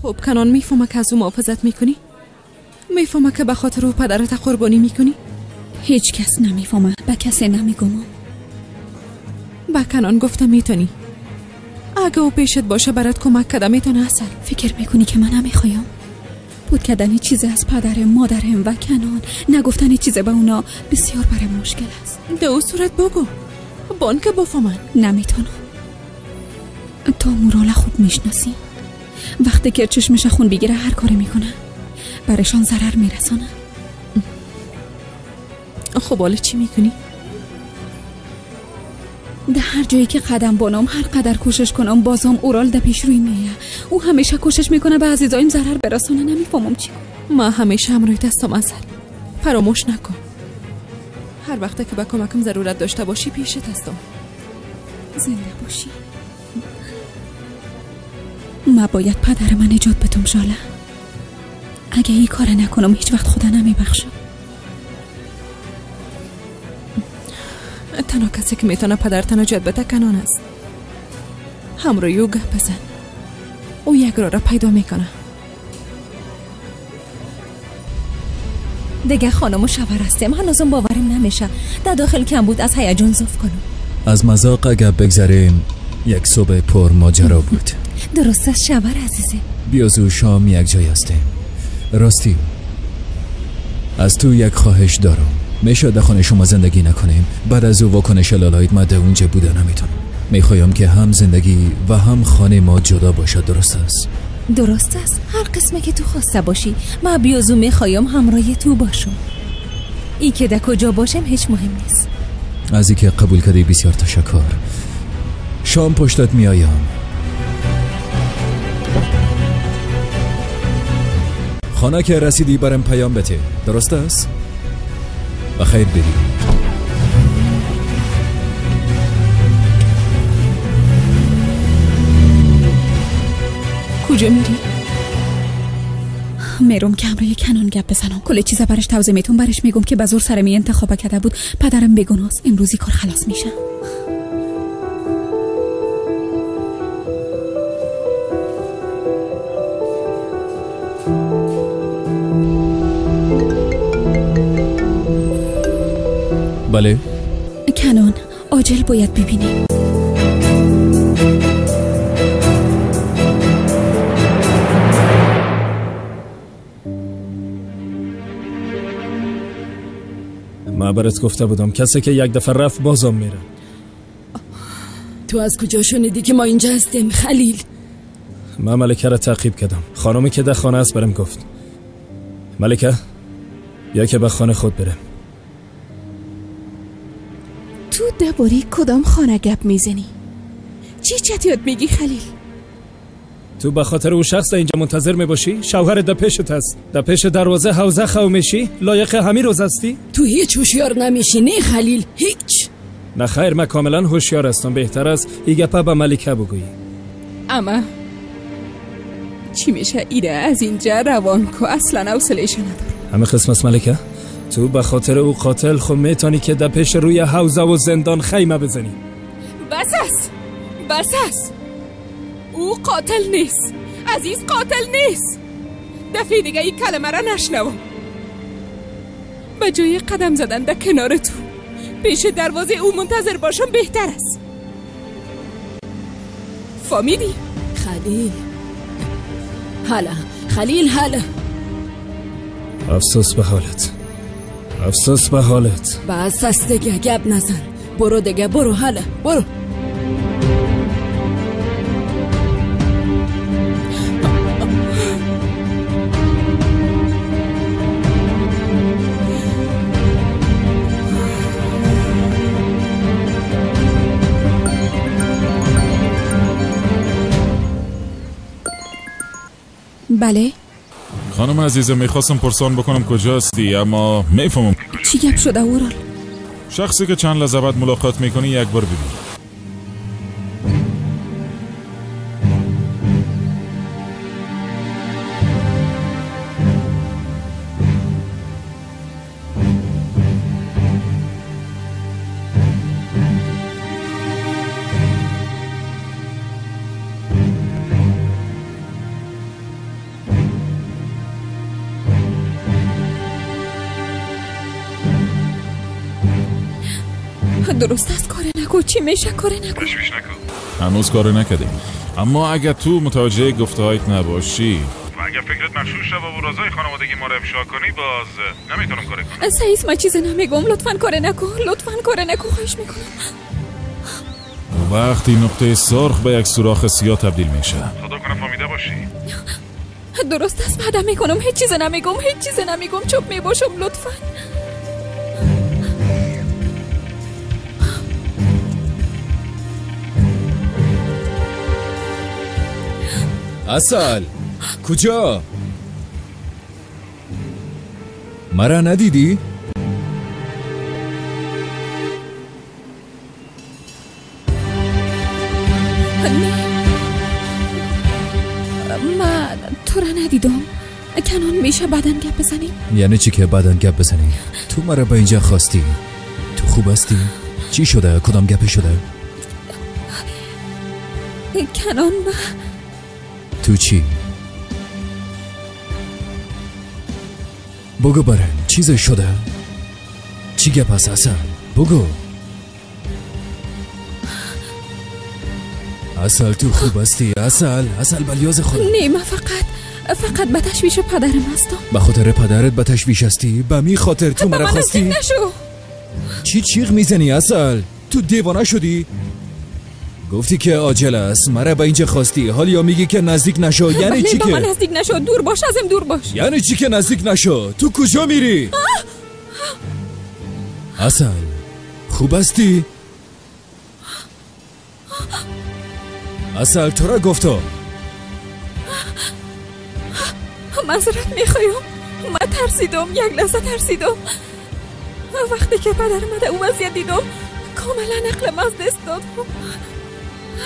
خب کنان میفهمه که از او محافظت میکنی؟ میفهمه که به خاطر او پدرت قربانی میکنی؟ هیچ کس نمیفهمه، به کسی نمیگم. به کنان گفته میتونی. اگه او پیشت باشه برات کمک کده میتونه. اصل فکر میکنی که من نمیخوایم؟ بود کردن چیزی از پدرم، مادرم و کنان، نگفتن چیزی به اونا بسیار برام مشکل است. ده او صورت بگو بانک بفهمن. نمیتونم. تو مورال خوب میشناسی. وقتی که چشمش خون بگیره هر کاری میکنه، برشان ضرر میرسانه. خب حالا چی میکنی؟ ده هر جایی که قدم بانم، هر قدر کوشش کنم بازم اورال ده پیش روی میایه. او همیشه کوشش میکنه به عزیزایم ضرر برسانه. نمیفهمم چی کنم. ما همیشه همراه دستم عسل، فراموش نکن. هر وقت که به کمکم ضرورت داشته باشی پیشت هستم. زنده باشی. ما باید پدر من نجات بدم ژاله. اگه این کار نکنم هیچ وقت خدا نمیبخشم. تنها کسی که میتونه پدرت نجات بده کنان است. همراه او گپ بزن، او یک راه را پیدا میکنه. دیگه خانم و شوهر هستیم، هنوزم باورم نمیشه. در داخل کم بود از هیجان زوف کنم. از مذاق اگه بگذریم یک صبح پر ماجرا بود. درست است شوهر عزیزه. بیازو شام یک جای هستیم. راستی از تو یک خواهش دارم. میشه در خانه شما زندگی نکنیم؟ بعد از او واکنش لالایت ما در اونجا بوده نمیتونم. میخوایم که هم زندگی و هم خانه ما جدا باشد. درست است؟ درست است. هر قسمه که تو خواسته باشی. ما بیازو میخوایم همراه تو باشم. ای که در کجا باشم هیچ مهم نیست. از اینکه قبول کردی بسیار تشکر. شام پشتت میایم. خانه که رسیدی برم پیام بده. درست است؟ بخیر بری. کجا میری؟ میرم که همراه کنان گپ بزنم. کل چیزا برش توضیح میتون. برش میگم که به زور سرمی انتخاب کرده بود. پدرم بیگناست. امروزی کار خلاص میشه. بله کنان، عاجل باید ببینی. من برات گفته بودم کسی که یک دفعه رفت بازم میره. تو از کجا شنیدی که ما اینجا هستیم خلیل؟ من ملکه را تعقیب کردم. خانمی که در خانه است برم گفت ملکه یا که به خانه خود برم. تو درباره کدام خانه گپ میزنی؟ چی چتیات میگی خلیل؟ تو به خاطر او شخص اینجا منتظر میباشی؟ شوهر در پیشت هست، در پیش دروازه حوزه خو میشی؟ لایق همین روز هستی؟ تو هیچ هوشیار نمیشی نه خلیل، هیچ. نه خیر، من کاملا هوشیار هستم. بهتر است این گپه به ملکه بگویی. اما چی میشه ایره از اینجا روان کو، اصلا حوصله‌اش ندارم. همه قسم است ملکه. تو به خاطر او قاتل خو میتونی که در پیش روی حوزه و زندان خیمه بزنی. بس است، بس است. او قاتل نیست عزیز، قاتل نیست. دفعه دیگه این کلمه را نشنوم. به جای قدم زدن در کنار تو پیش دروازه او منتظر باشم بهتر است. فهمیدی؟ خلیل هلا، خلیل هلا. افسوس به حالت، افسوس به حالت. بس است دیگه، گپ نزن. برو دیگه، برو، هلا برو. بله خانم عزیزم، میخواستم پرسان بکنم کجا هستی، اما میفهمم چی گپ شده اورال. شخصی که چند لحظه بعد ملاقات میکنی یک بار ببین. درست است، کار نکن. چی میشه؟ کار نکن. تشویش نکن. هنوز کار نکردیم، اما اگر تو متوجه گفته‌هایت نباشی و اگر فکرت مغشوش شود و رازهای خانوادگی ما رو افشا کنی، باز نمیتونم کاری کنم. سعید من چیزی نمیگم، لطفاً کار نکن، لطفاً کار نکن، خواهش میکنم. وقتی نقطه سرخ به یک سوراخ سیاه تبدیل میشه. خدا کنه فهمیده باشی. درست است، وعده میکنم هیچ چیز نمیگم، هیچ چیز نمیگم، چوب میباشم، لطفاً. عسل کجا؟ مرا ندیدی؟ نه، من تو را ندیدم. کنان میشه بعدن گپ بزنیم؟ یعنی چی که بعدن گپ بزنیم؟ تو مرا به اینجا خواستی. تو خوب هستی؟ چی شده؟ کدام گپ شده؟ کنان من تو چی؟ بگو برم چیز شده؟ چی گپ هست اصلا؟ بگو. اصل تو خوب هستی؟ اصل اصل بلیاز خود. نه من فقط به تشویش پدرم هستم. به خاطر پدرت به تشویش هستی؟ به می خاطر تو مرا خواستی؟ نشو. چی چیغ میزنی اصل؟ تو دیوانه شدی؟ گفتی که عاجل است، مرا به اینجا خواستی، حالا یا میگی که نزدیک نشو. یعنی چی که من نزدیک نشو؟ دور باش ازم، دور باش. یعنی چی که نزدیک نشو؟ تو کجا میری؟ اصل خوب هستی؟ اصل تو را گفتم. معذرت میخوایم، من ترسیدم، یک لحظه ترسیدم. وقتی که پدرم در اون وضعیت دیدم کاملا عقلم از دست داد.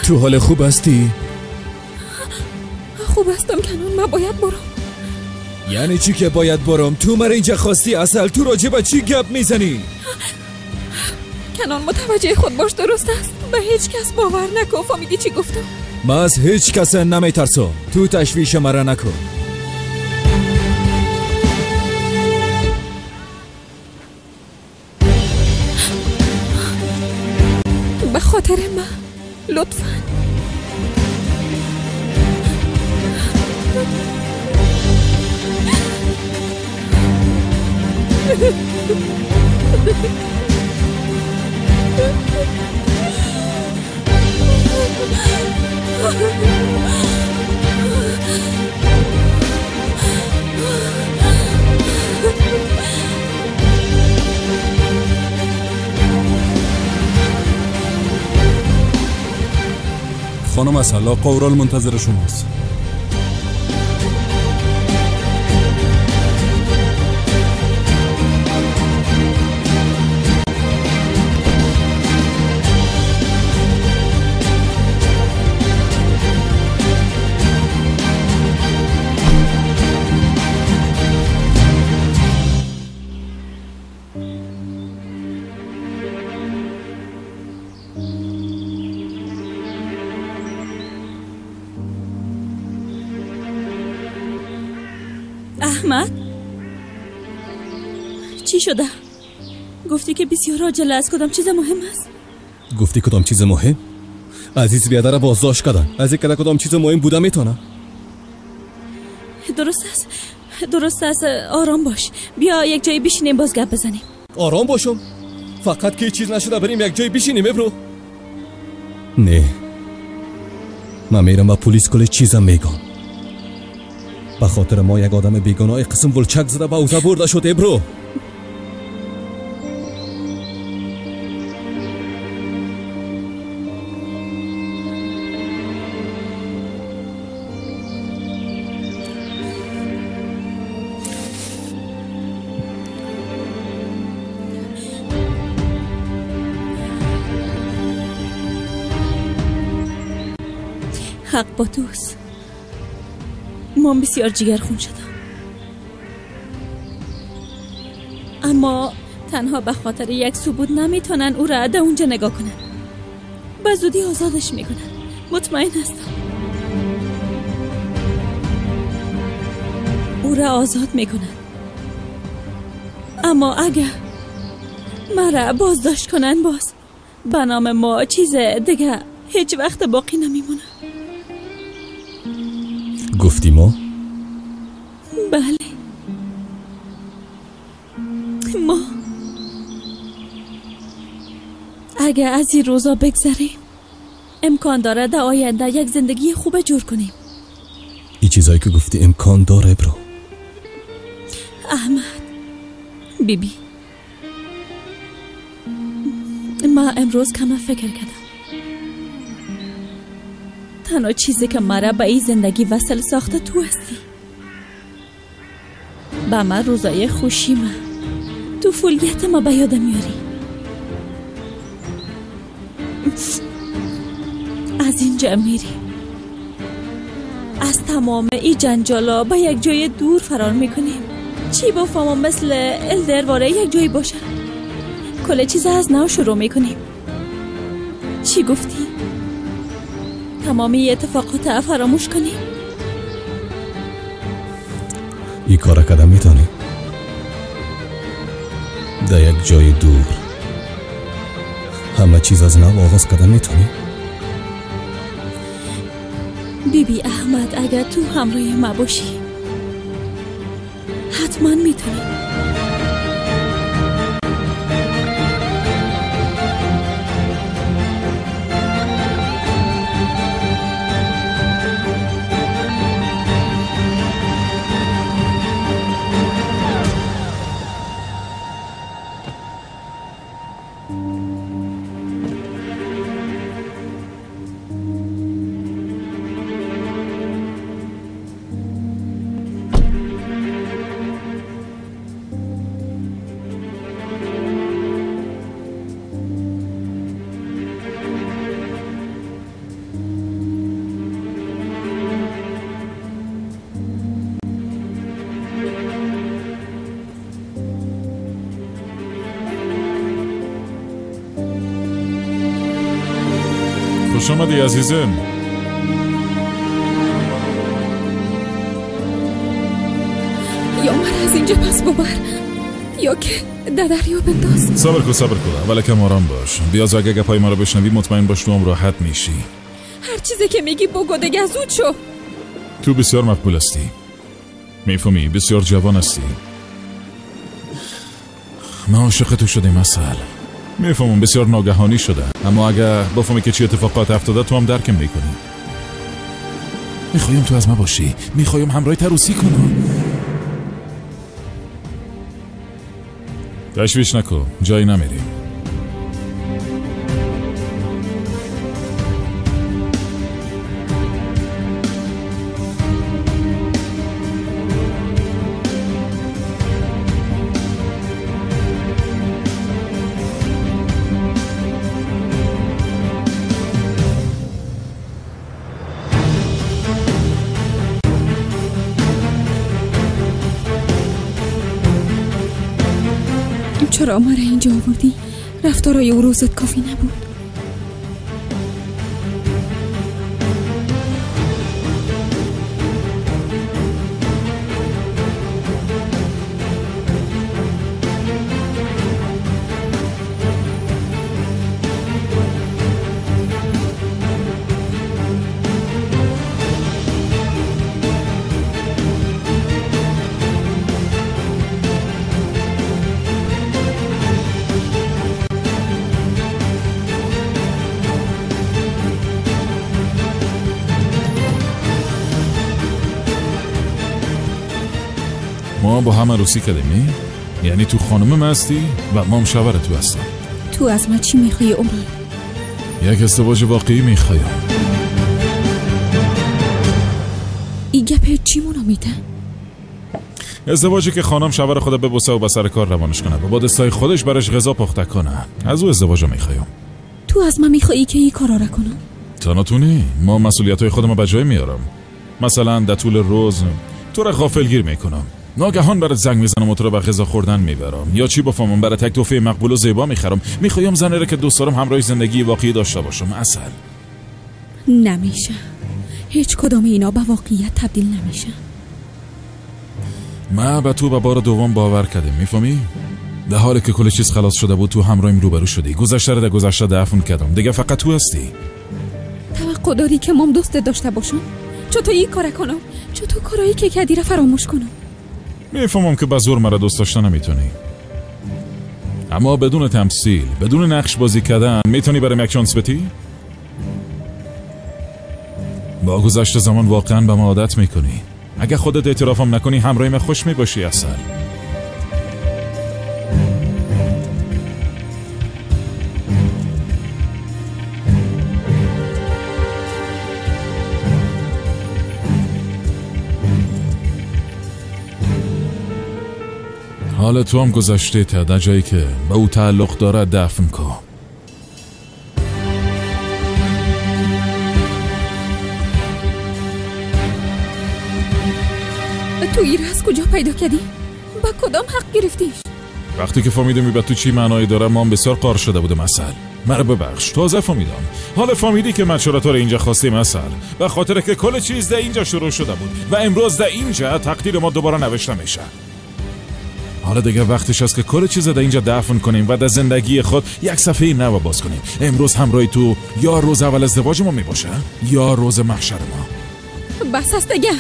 تو حال خوب هستی؟ خوب هستم کنون، من باید برم. یعنی چی که باید برم؟ تو مرا اینجا خواستی اصل، تو راجع به چی گپ میزنی؟ کنان متوجه خود باش، درست است؟ به هیچ کس باور نکن. فهمیدی چی گفتم؟ من از هیچ کس نمیترسم، تو تشویش مرا نکن. به خاطر من لطفاً. خانم عسل، آقا اورال منتظر شماست. احمد چی شده؟ گفتی که بسیار عاجله است، کدام چیز مهم است؟ گفتی کدام چیز مهم؟ عزیز بیادر بازداشت کردن. از این کدام چیز مهم بوده میتونه؟ درست است، درست است. آرام باش، بیا یک جایی بشینیم باز گپ بزنیم. آرام باشم؟ فقط که چیز نشده بریم یک جایی بشینیم ابرو. نه من میرم و پلیس کل چیزم میگم. به خاطر ما یک آدم بیگناه قسم ولچک زده به اوزه برده شد ابرو. حق با توست، من بسیار جگرخون شدم، اما تنها به خاطر یک ثبوت نمیتونن او را ده اونجا نگاه کنن. به زودی آزادش میکنن، مطمئن هستم. او را آزاد میکنن، اما اگر مرا بازداشت کنن باز به نام ما چیز دیگه هیچ وقت باقی نمیمونه. گفتی ما؟ بله ما. اگه از این روزا بگذریم امکان داره در آینده یک زندگی خوب جور کنیم. این چیزایی که گفتی امکان داره برو. احمد بیبی ما امروز کم فکر کردم. تنها چیزی که مرا به این زندگی وصل ساخته تو هستی. به من روزای خوشی ما، طفولیت ما به یادم میاری. از اینجا میری، از تمام این جنجالا به یک جای دور فرار میکنیم. چی بفهمم مثل الدرواره یک جایی باشه. کل چیز از نو شروع میکنیم. چی گفتی؟ تمامی اتفاقات فراموش کنیم؟ این کار کدام میتونی؟ در یک جای دور همه چیز از نو آغاز کدام میتونی؟ بیبی احمد اگر تو همراه ما باشی حتما میتونی. خوش آمدی عزیزم. یا من از اینجا پس ببر یا که در دریا بنداز. صبر کن صبر کن، اول کم آرام باش. بیاز اگه گپای ما رو بشنوی مطمئن باش تو هم راحت میشی. هر چیزی که میگی بگو دیگه، زود شو. تو بسیار مقبول هستی، میفهمی، بسیار جوان هستی. ما عاشق تو شدیم اصل. میفهمم بسیار ناگهانی شده، اما اگه بفهمی که چی اتفاقات افتاده تو هم درک میکنی. میخوایم تو از ما باشی، میخوایم همراه عروسی کنم. تشویش نکن، جایی نمیریم. چرا مرا اینجا آوردی؟ رفتارای او روزت کافی نبود. ما با هم عروسی کردیم، یعنی تو خانم هستی و ما هم شوهر تو هستم. تو از ما چی میخوای عمران؟ یک ازدواج واقعی میخوایم. این گپ چی مونو میده؟ ازدواجی که خانم شوهر خود ببوسه و به سر کار روانش کنه و با دستای خودش برش غذا پخته کنه. از او ازدواج میخوایم. تو از ما میخوایی که این کارا را کنم؟ تنها تو نی، ما مسئولیت‌های خودم به جای میارم. مثلا در طول روز تو را غافلگیر میکنم. ناگهان برات زنگ میزنم و تو رو به غذا خوردن میبرم، یا چی بفهمم برات یک تحفه مقبول و زیبا میخرم. میخوایم زنی را که دوست دارم همراه زندگی واقعی داشته باشم. اصل نمیشه، هیچ کدام اینا به واقعیت تبدیل نمیشه. من به تو به بار دوم باور کردم، میفهمی؟ در حالی که کل چیز خلاص شده بود تو همراهیم روبرو شدی. گذشته رو در گذشته دفن کردم. دیگه فقط تو هستی. توقع داری که مام دوست داشته باشم؟ چطور این کار کنم؟ چطور کارایی که کردی را فراموش کنم؟ میفهمم که به زور مرا دوست داشته نمیتونی، اما بدون تمثیل، بدون نقش بازی کردن میتونی برام یک شانس بدی؟ با گذشت زمان واقعا به ما عادت میکنی. اگه خودت اعترافم نکنی همراه من خوش میباشی. اصل حال تو هم گذشته تا در جایی که به او تعلق داره دفن کن. تو این را از کجا پیدا کردی؟ با کدام حق گرفتیش؟ وقتی که فهمیدم به تو چی معنایی داره من بسیار قار شده بودم. اصل مرا ببخش، تازه فهمیدم. حالا فهمیدی که من چرا تو رو اینجا خواستیم اصل؟ به خاطر که کل چیز در اینجا شروع شده بود و امروز در اینجا تقدیر ما دوباره نوشته میشه. حالا دیگه وقتش است که کل چیز در اینجا دفن کنیم و در زندگی خود یک صفحه نو باز کنیم. امروز همراه تو یا روز اول ازدواج ما میباشه یا روز محشر ما. بس است دیگه،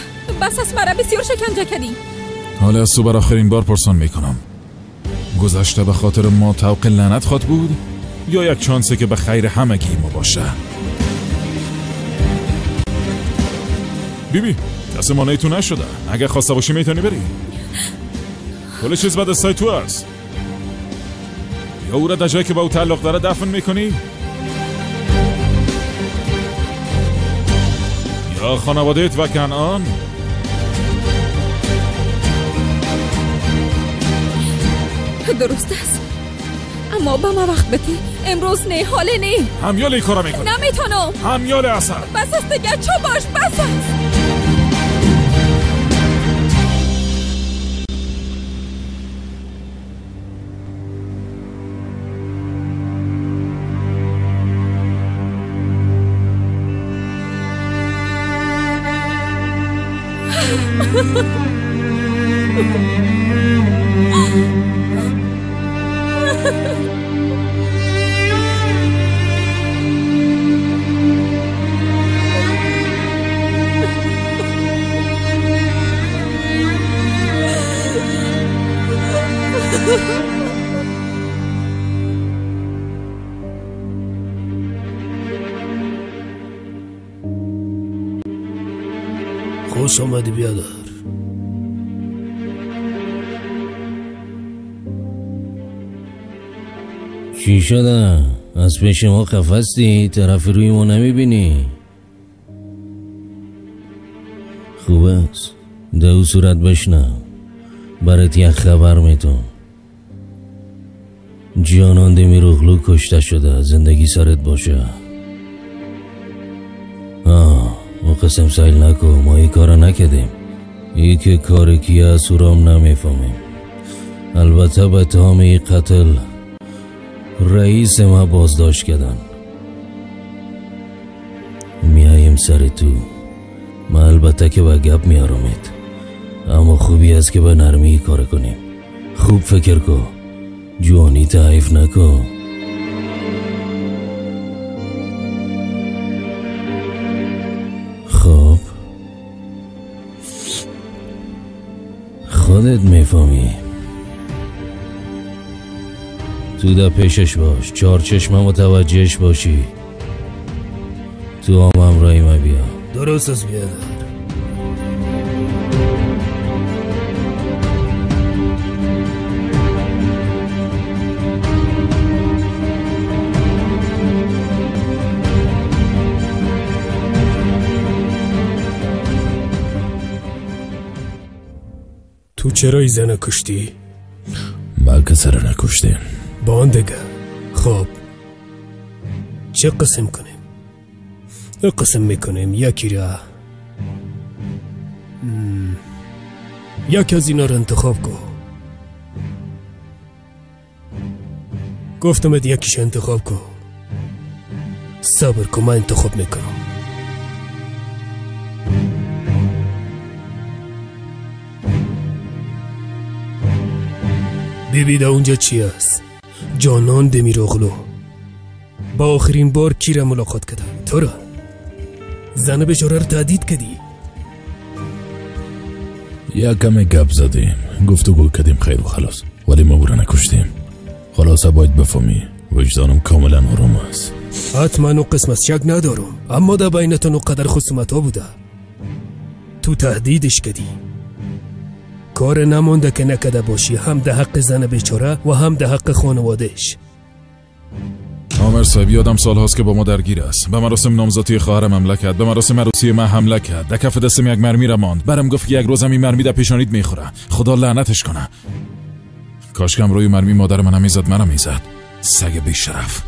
بس است، مرا بسیار شکنجه کردی. حالا از تو بر آخرین بار پرسان میکنم، گذشته به خاطر ما طوق لعنت خواد بود یا یک چانسه که به خیر همگی ما باشه؟ بیبی کسی مانعی تو نشده، اگه خواسته باشی میتونی بری. کل چیز بعد دستای تو است. یا او را در جایی که با او تعلق داره دفن میکنی یا خانوادهت و کنعان. درست است، اما به ما وقت بده. امروز نه، حال نه. همیال این کارا میکنی. نمیتونم. همیال اصل. بس است دیگه، چو باش، بس است. خوش آمدی بیادر. چی شده؟ از پیش ما قفستی؟ طرف روی ما نمیبینی؟ خوب است، ده او صورت بشنو، برات یک خبر میتون. جانان دمیروغلو کشته شده، زندگی سرت باشه. او قسم سایل نکو، ما این کارا نکردیم. ای که کار کیه از او رام نمیفهمیم. البته به اتهام ای قتل رئیس ما بازداشت کردن. میایم سر تو. ما البته که به گپ میارمید، اما خوبی است که به نرمی کار کنیم. خوب فکر کو، جوانی تعیف نکو. خب خودت میفهمی. تو در پیشش باش، چهار چشم متوجهش باشی. تو هم همراهی ما بیا. درست است بیادر. تو چرا ای زن کشتی؟ من کسی را نکشتیم. با آن دیگه. خب چه قسم کنیم؟ قسم میکنیم یکی را، یکی از اینا را انتخاب کن. گفتمت یکیش انتخاب کن. صبر کن، من انتخاب میکنم. بیبی در اونجا چی است؟ جانان دمیروغلو با آخرین بار کی را ملاقات کردم؟ تو را. زن بیچاره را تهدید کردی. یک کمی گپ زدیم، گفتگو کردیم، خیر و خلاص، ولی ما او را نکشتیم. خلاصه باید بفهمی وجدانم کاملا آرام است. حتما او قسمت شک ندارم، اما در بینتون قدر خصومت ها بوده. تو تهدیدش کردی. کار نمانده که نکده باشی، هم ده حق زن بیچاره و هم ده حق خانوادهش. آمر صاحب یادم سال هاست که با ما درگیر است. به مراسم نامزدی خواهر مملکت، به مراسم عروسی من حمله کرد. در کف دستم یک مرمی را ماند. برم گفت که یک روزم این مرمی در پیشانیت میخوره. خدا لعنتش کنه. کاش کم روی مرمی مادر منم میزد، منم میزد. سگ بی‌شرف.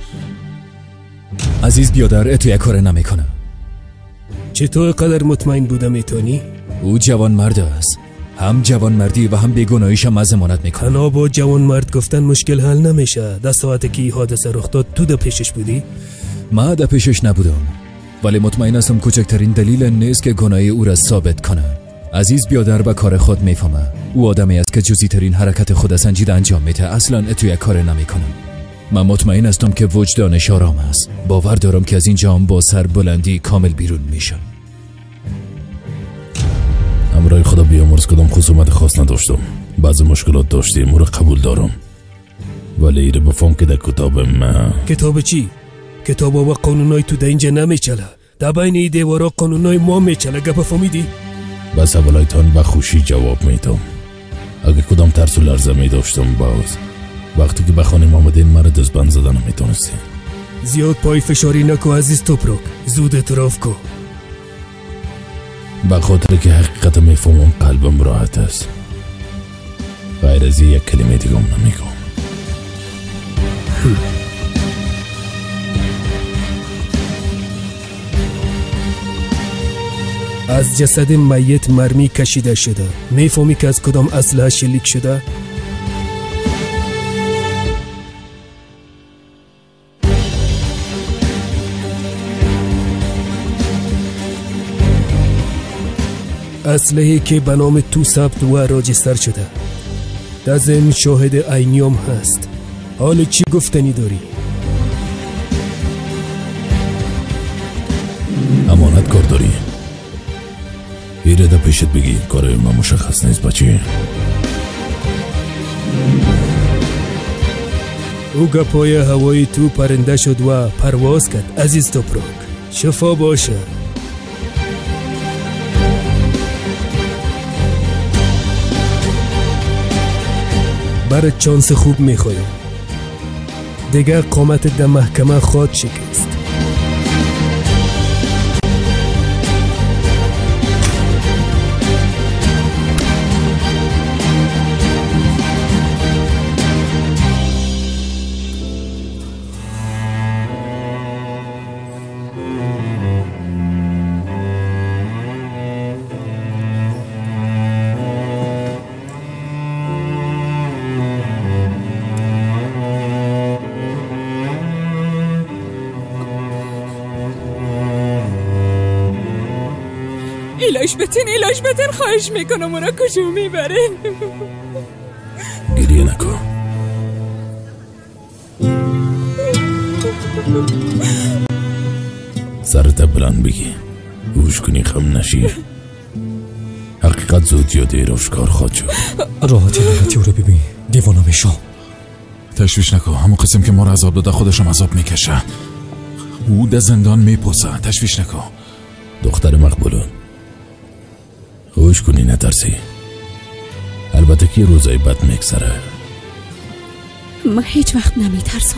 عزیز بیادر اتو یک کار نمیکنه. چطور قدر مطمئن بوده میتونی؟ او جوان مرد است. هم جوان مردی و هم بیگناهیش هم ضمانت میکنه. تنها با جوان مرد گفتن مشکل حل نمیشه. در ساعتی که این حادثه رخ داد تو در پیشش بودی؟ من در پیشش نبودم، ولی مطمئن هستم کوچکترین دلیل نیست که گناهی او را ثابت کنه. عزیز بیادر به کار خود میفهمه. او آدمی است که جزئی ترین حرکت خود سنجیده انجام میده. اصلا اتو یک کار نمیکنه. من مطمئن هستم که وجدانش آرام است. باور دارم که از اینجا هم با سربلندی کامل بیرون میشم. همراه خدا بیامرز کدام خصومت خاص نداشتم. بعضی مشکلات داشتیم، او را قبول دارم، ولی ایره بفهم که در کتاب من. کتاب چی؟ کتاب و قانونای تو در اینجا نمیچله. در بین این دیوارا قانونای ما میچله. گپ فهمیدی؟ به سوالایتان به خوشی جواب میدم. اگه کدام ترس و لرزه میداشتم باز وقتی که به خانه آمدین مرا دزبند زدن میتونستین. زیاد پای فشاری نکو عزیز توپروک، زود اعتراف کو. به خاطر که حقیقت میفهمم قلبم راحت است. غیر از یک کلمه دیگم نمیگم. از جسد میت مرمی کشیده شده. میفهمی که از کدام اسلحه شلیک شده؟ اسلحه که به نام تو ثبت و راجستر شده. در ضمن شاهد عینی هم هست. حال چی گفتنی داری؟ امانت کار داری؟ ایره در پیشت بگی کار من مشخص نیست بچه. او گپای هوای تو پرنده شد و پرواز کرد. عزیز توپروک شفا باشه. برات چانس خوب میخوایم. دیگه قامت در محکمه خواهد شکست. ایلاش بتین خواهش میکنم. او را کجا میبرین؟ گریه نکن. سرت بلند بگی، گوش کنی، خم نشی. حقیقت زود یا دیر آشکار خواهد شد. راحتی حالتی او رو ببین، دیوانه میشم. تشویش نکن، همون قسم که ما را عذاب داده خودشم عذاب میکشه. او در زندان میپوسه. تشویش نکن. دختر مقبولون گوش کنی، نترسی. البته که روزای بد میگذره. من هیچ وقت نمیترسم.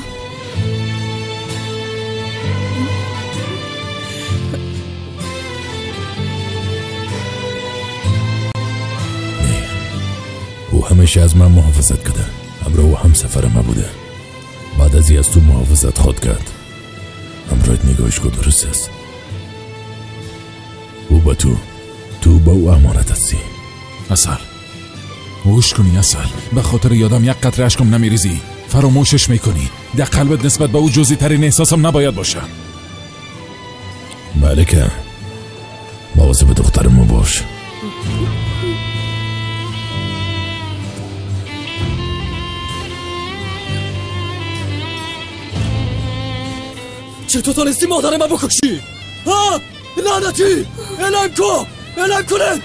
نه، او همیشه از من محافظت کرده. همراه او هم سفر ما بوده. بعد از از تو محافظت خود کرد. همراهت نگاهش کو درست است. او با تو، تو با او امانت هستی. اصل گوش کنی اصل، به خاطر یادم یک قطره اشکم نمیریزی. فراموشش میکنی. در قلبت نسبت به او جزئی ترین احساسم نباید باشه. ملکه مواظب دخترمو باش. چطور تونستی مادر من بکشی؟ ها؟ لعنتی! اعلام کن! اعلام کنه!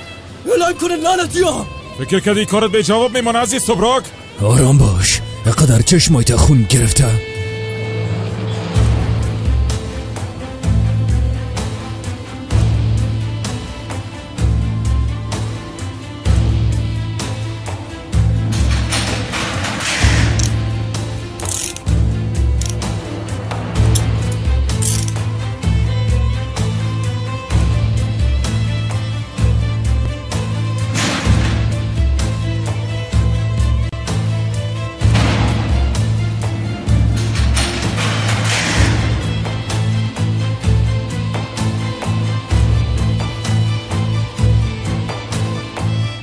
اعلام کنه لعنتی ها! فکر کردی کارت به جواب میمانه عزیز توبراک؟ آرام باش، اقدر چشمایت خون گرفته.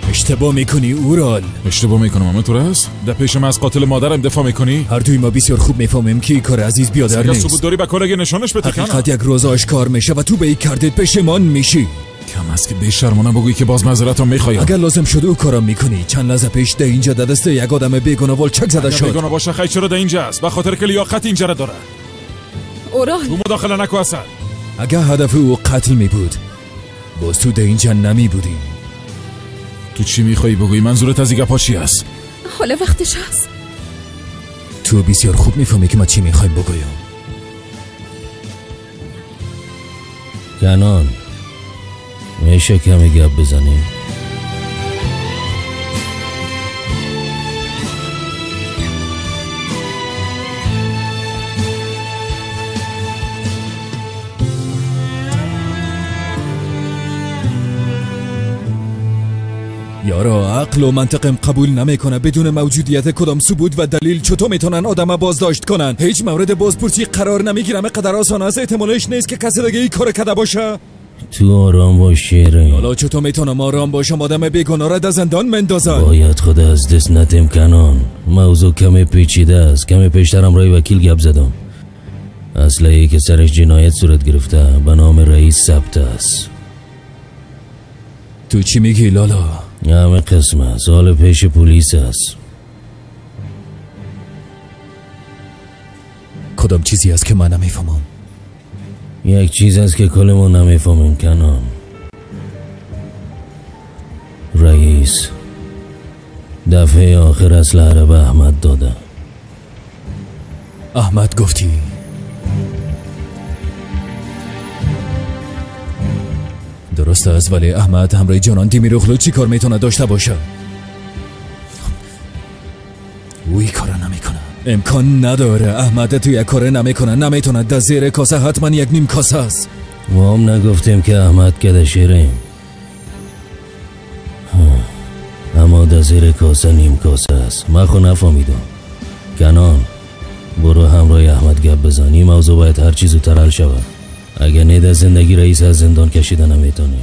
اشتباه میکنی اورال. اشتباه میکنم اما تو راست؟ در پیش من از قاتل مادرم دفاع میکنی؟ هر دوی ما بسیار خوب میفهمیم که این کار عزیز بیادر نیست. ثبوت داری به کارگ نشانش بده. حقیقت یک روز آشکار میشه و تو به این کردت پشیمان میشی. کم است که بی‌شرمانه بگویی که باز معذرتم میخوایم. اگر لازم شد او کارم میکنی. چند لحظه پیش در اینجا در دست یک آدم بیگناه والچک زده شد. بیگناه باشه خیر چرا در اینجا است؟ به خاطر که لیاقت اینجا را داره. اورال تو مداخله نکو اصلا. اگر هدف او قتل میبود باز تو در اینجا نمیبودی. تو چی میخوایی بگویی؟ منظورت از این گپا چی است؟ حالا وقتش هست. تو بسیار خوب میفهمی که ما چی میخوایم بگویم. کنان میشه کمی گپ بزنیم؟ یارا عقل و منطقم قبول نمیکنه. بدون موجودیت کدام ثبوت و دلیل چطور میتونن آدم بازداشت کنن؟ هیچ مورد بازپرسی قرار نمیگیرم. قدر آسان است احتمالش نیست که کسی دیگه این کار کرده باشه. تو آرام باش شیرین. حالا چطور میتونم آرام باشم؟ آدم بیگناه را در زندان مندازن. باید خود از دست ندیم کنان. موضوع کمی پیچیده است. کمی پیشترم رای وکیل گپ زدم. اسلحه‌ای که سرش جنایت صورت گرفته به نام رئیس ثبت است. تو چی میگی لالا؟ همه قسمه سال پیش پلیس است. کدام چیزی است که من نمیفهمم؟ یک چیز است که کلمون نمیفهمیم کنان. رئیس دفعه آخر اسلحه را به احمد داده. احمد گفتی؟ درست است، ولی احمد همراه جانان دیمیروغلو چی کار میتونه داشته باشه؟ او این کارا نمیکنه. امکان نداره. احمد تو یک کار نمیکنه. نمیتونه. در زیر کاسه حتما یک نیم کاسه است. ما هم نگفتیم که احمد کده شیریم، اما در زیر کاسه نیم کاسه است. من خو نفهمیدم. کنان برو همراه احمد گپ بزن. این موضوع باید هر چیز زودتر حل شود. اگر نه در زندگی رئیس از زندان کشیده نمیتونی.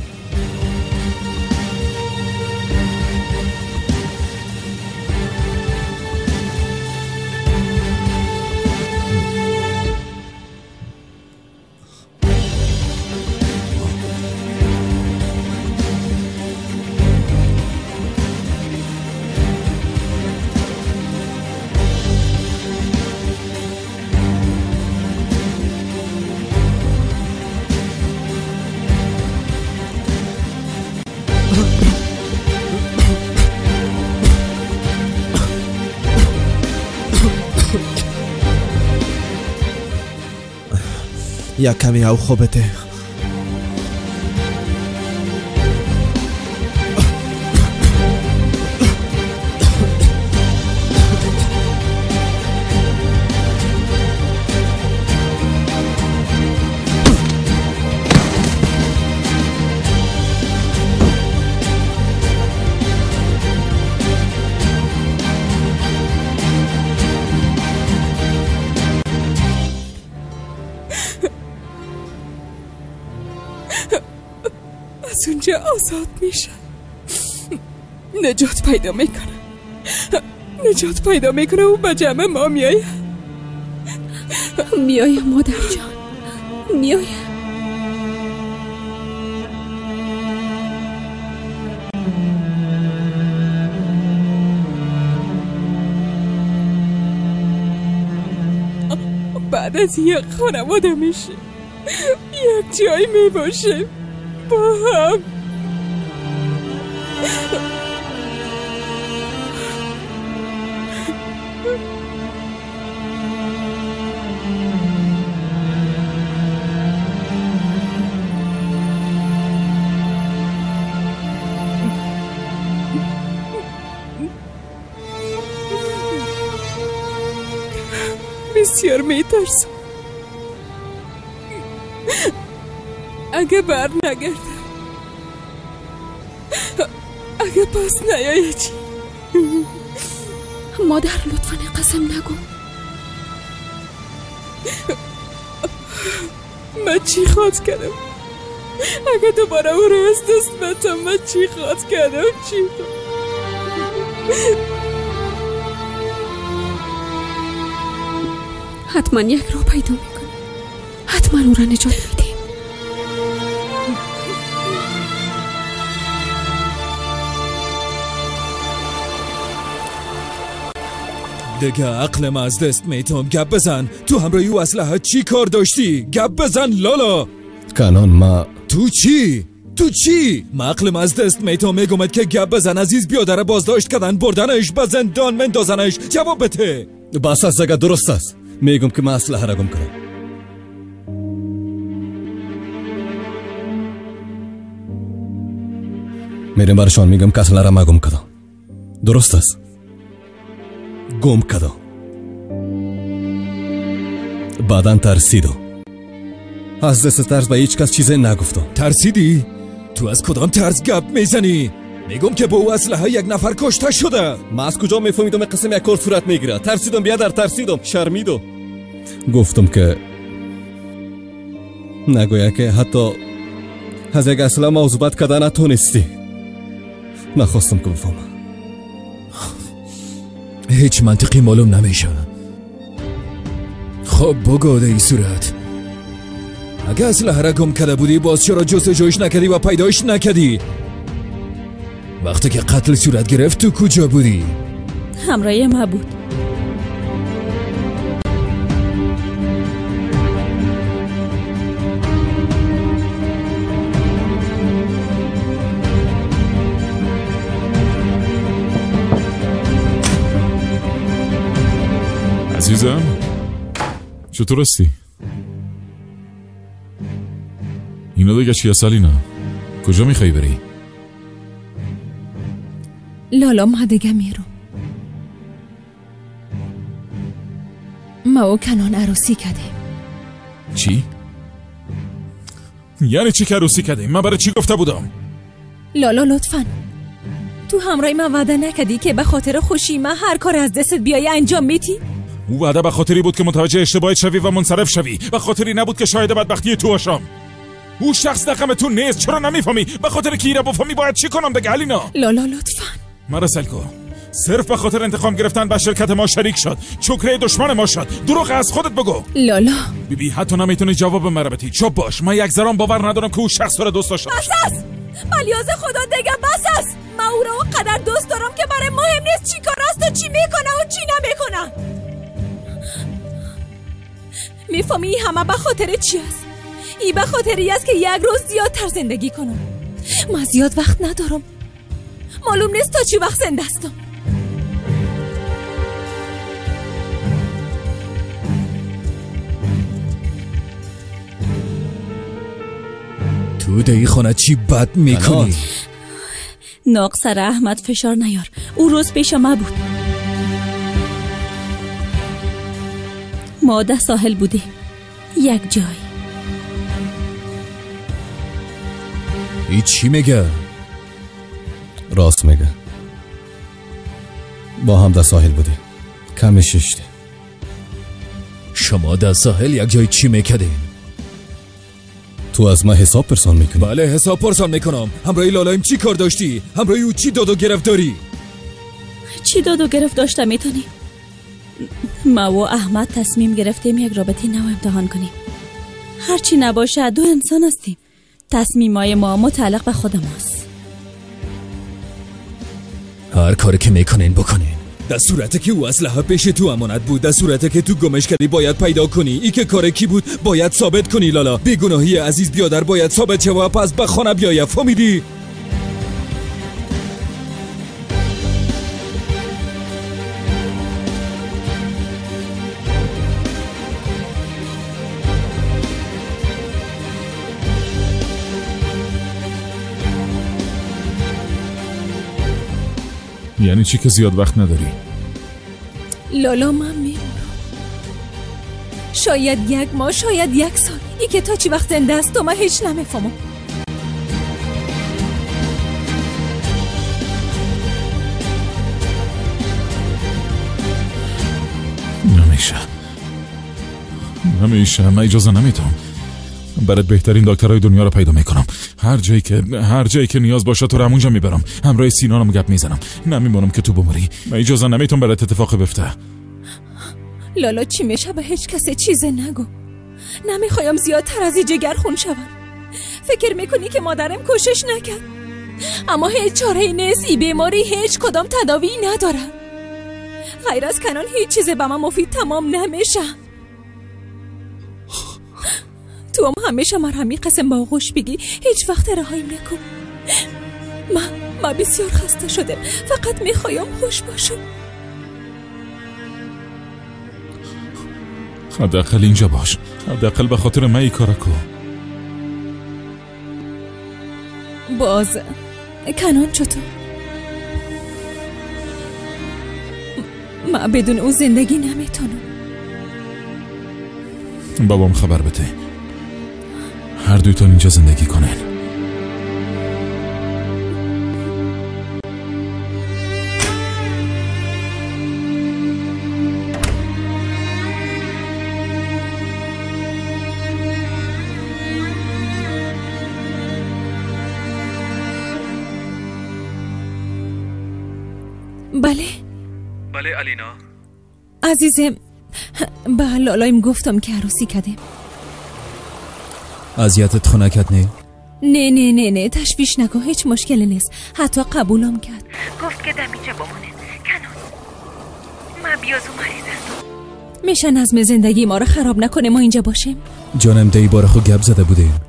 یک کمی او خوبته. از اونجا آزاد میشه، نجات پیدا میکنه، نجات پیدا میکنه و به جمع ما میایه. میایه مادر جان، میایه. به بعد از یک خانواده میشیم، یک جای میباشیم با هم. بسیار میترسم اگه بر نگردم، اگه پس نیایی چی؟ مادر لطفا قسم نگو. من چی خواد کردم؟ اگه دوباره او رو از دست بدم من چی خواد کردم؟ چی؟ حتما یک راه پیدا میکنم، حتما او را نجات میدیم. دیگه عقلم از دست میتم. گپ بزن، تو همراهی او اسلحه چی کار داشتی؟ گپ بزن لالا. کنان ما تو چی؟ تو چی؟ ما عقلم از دست میتم. میگمد که گپ بزن عزیز، بیادره بازداشت کردن، بردنش به زندان مندازنش. جواب بده. بس از دیگه درست است. میگم که من اسلحه را گم کردم. میرم برشان میگم که اسلحه را ما گم کردم. درست است، گم کردم. بعدا ترسیدم. از دست ترس به هیچ کس چیزی نگفتم. ترسیدی؟ تو از کدام ترس گپ میزنی؟ میگم که با او اسلحه یک نفر کشته شده. من از کجا میفهمیدم قسم یک کار صورت میگیره؟ ترسیدم بیادر، ترسیدم، شرمیدم. گفتم که نگویا که حتی از یک اسلحه موضوعات کردن نتونستی. نخواستم که بفهمم. هیچ منطقی معلوم نمیشه. خب بگو در این صورت اگه اسلحه را گم کرده بودی باز چرا جستجویش نکردی و پیدایش نکردی؟ وقتی که قتل صورت گرفت تو کجا بودی؟ همراه ما بود. عزیزم چطور هستی؟ اینا دیگه چیه سالینا؟ کجا میخوای بری؟ لالا ما دیگه میرم. ما و کنان عروسی کردیم. چی؟ یعنی چی که عروسی کردیم؟ من برای چی گفته بودم؟ لالا لطفا تو همراه من وعده نکردی که به خاطر خوشی من هر کار از دستت بیای انجام میدی؟ او وعده به خاطری بود که متوجه اشتباهت شوی و منصرف شوی، به خاطری نبود که شاهد بدبختی تو باشم. او شخص رقم تو نیست، چرا نمیفهمی؟ به خاطر کی را بفهمی باید چی کنم دیگه علینا؟ لالا لطفا مرا سلکو، صرف به خاطر انتقام گرفتن به شرکت ما شریک شد، چکره دشمن ما شد. دروغ از خودت بگو. لالا بیبی بی، حتی نمیتونی جواب مرا بدی. چوب باش، من یک ذره باور ندارم که او شخص را دوست داشته باشه. بس است ملیاز خدا دیگه بس است. من او را اونقدر دوست دارم که برای مهم نیست چی کار است و چی میکنه و چی نمیکنه. میفهمی همه به خاطر چی است؟ ای به خاطری است که یک روز زیادتر زندگی کنم. من زیاد وقت ندارم، معلوم نیست تا چی وقت زنده هستم. تو دی خانه چی بد میکنی؟ ناقصر احمد فشار نیار، او روز پیش ما بود. ما ده ساحل بودیم یک جای. ای چی میگه؟ راست میگه. با هم در ساحل بودیم، کمی ششتیم. شما در ساحل یک جای چی میکردین؟ تو از من حساب پرسان میکنی؟ بله حساب پرسان میکنم. همراهی لالایم چی کار داشتی؟ همراهی او چی داد و گرفت داری؟ چی داد و گرفت داشته میتونیم؟ ما و احمد تصمیم گرفتیم یک رابطه نو امتحان کنیم. هرچی نباشه دو انسان هستیم، تصمیمای ما متعلق به خود ماست. هر کاری که میکنین بکنین، در صورتی که او اسلحه پیش تو امانت بود، در صورتی که تو گمش کردی باید پیدا کنی. ای که کار کی بود باید ثابت کنی لالا. بیگناهی عزیز بیادر باید ثابت شود، پس به خانه بیایه. فهمیدی؟ یعنی چی که زیاد وقت نداری؟ لالا من میمونم، شاید یک ماه، شاید یک سال. ای که تا چی وقت زنده است تو من هیچ نمیفهمم. نمیشه نمیشه، من اجازه نمیدم. برات بهترین دکترای دنیا رو پیدا میکنم. هر جایی که نیاز باشه تو رو همونجا میبرم. همراه سینانم گپ میزنم. نمیمونم که تو بمری. من اجازه نمیتونم برات اتفاق بیفته. لالا چی میشه به هیچ کس چیز نگو. نمیخوایم زیادتر از این جگر خون شوم. فکر میکنی که مادرم کوشش نکرد، اما هیچ چاره نیست. این بیماری هیچ کدام تداوی نداره. غیر از کنان هیچ چیز به من مفید تمام نمیشه. تو هم همیشه مرهمی قسم با آغوش بگی هیچ وقت رهایم نکن. من بسیار خسته شدم، فقط میخوایم خوش باشم. حداقل اینجا باش، حداقل به خاطر من ای کارا کو. باز کنان چطور؟ من بدون او زندگی نمیتونم. بابام خبر بده هر دویتون اینجا زندگی کنن. بله بله الینا عزیزم، به لالایم گفتم که عروسی کردیم. اذیتت خونه کرد؟ نه نه نه نه نه، تشویش نکن، هیچ مشکلی نیست. حتی قبولم کرد. گفت که دم اینجا بمونه. کنان من بیازو مریض هستم. میشه نظم زندگی ما رو خراب نکنه ما اینجا باشیم؟ جانم دی بار خود گپ زده بودیم.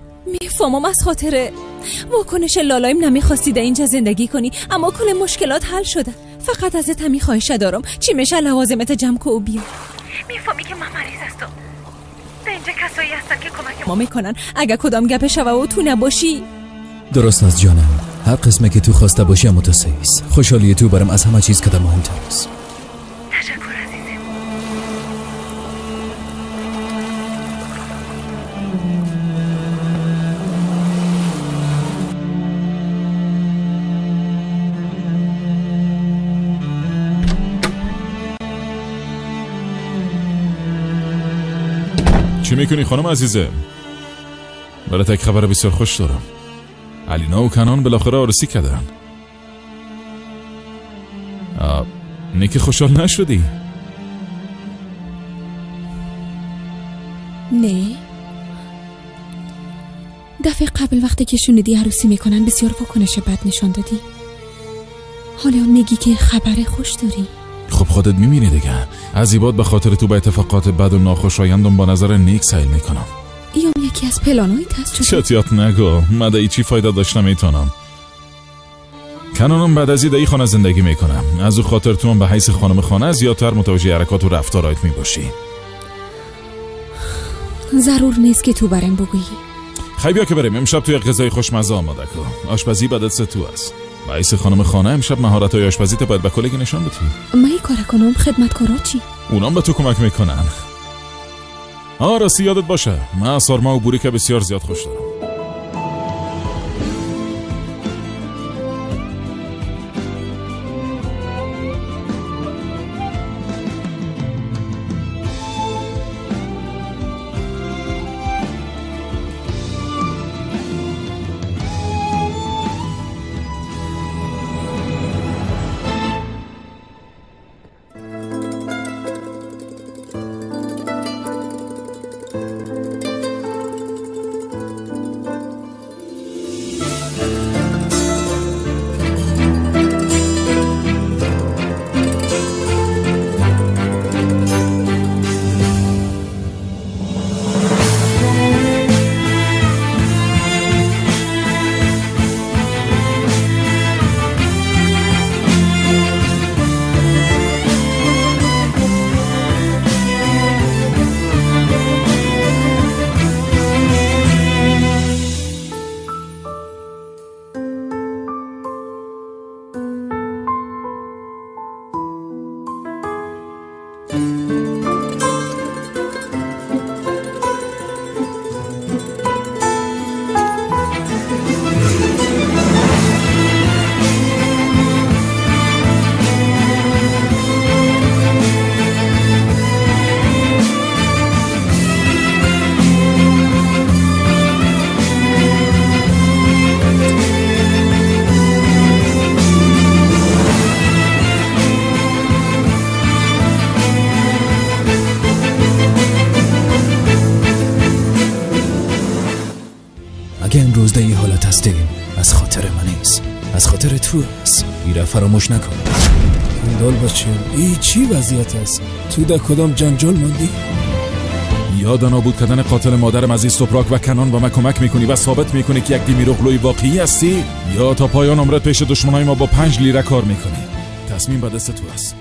میفهمم از خاطر واکنش لالایم نمیخواستی در اینجا زندگی کنی، اما کل مشکلات حل شده. فقط ازت همی خواهش دارم چی میشه لوازمت جمع کو و بیا. میفهمی که من مریض هستم. اینجا کسایی هستن که کمک ما میکنن. اگه کدام گپ شوه و تو نباشی. درست است جانم، هر قسمه که تو خواسته باشی متاسف. خوشحالی تو برام از همه چیز که مهمتر است. تشکر عزیزم. چی میکنی خانم عزیزه؟ برات یک خبر بسیار خوش دارم. علینا و کنان بالاخره عروسی کردن. نیکی خوشحال نشدی؟ نه، دفعه قبل وقتی که شنیدی عروسی میکنن بسیار واکنش بد نشان دادی. حالا میگی که خبر خوش داری. خب خودت میبینی دیگه. از ایباد به خاطر تو به اتفاقات بد و ناخوشایندم با نظر نیک سیل میکنم. ایام یکی از پلانایت هست. چتیات نگو، من ای چی فایده داشت نمیتونم. کنانم بعد از ای خانه زندگی میکنم. از او خاطر تو هم به حیث خانم خانه زیادتر متوجه حرکات و رفتارایت میباشی. ضرور نیست که تو برم بگویی. خیلی بیا که بریم امشب تو یک غذای خوشمزه آماده کن. آشپزی بدت تو است. به حیث خانم خانه امشب مهارت‌های آشپزی تو باید به کلگی نشان بدی. من این کار کنم، خدمتکارا چی؟ اونام به تو کمک میکنن. آه راستی یادت باشه من سارما و بوریکا بسیار زیاد خوش دارم. خاطر تو است. ایره فراموش نکن. کندال بچیم، ای چی وضعیت است؟ تو در کدام جنجال ماندی؟ یا در نابود کردن قاتل مادرم عزیز توپراک و کنان با من کمک میکنی و ثابت میکنی که یک دیمیروغلوی واقعی هستی، یا تا پایان عمرت پیش دشمنای ما با 5 لیره کار میکنی. تصمیم به دست تو است.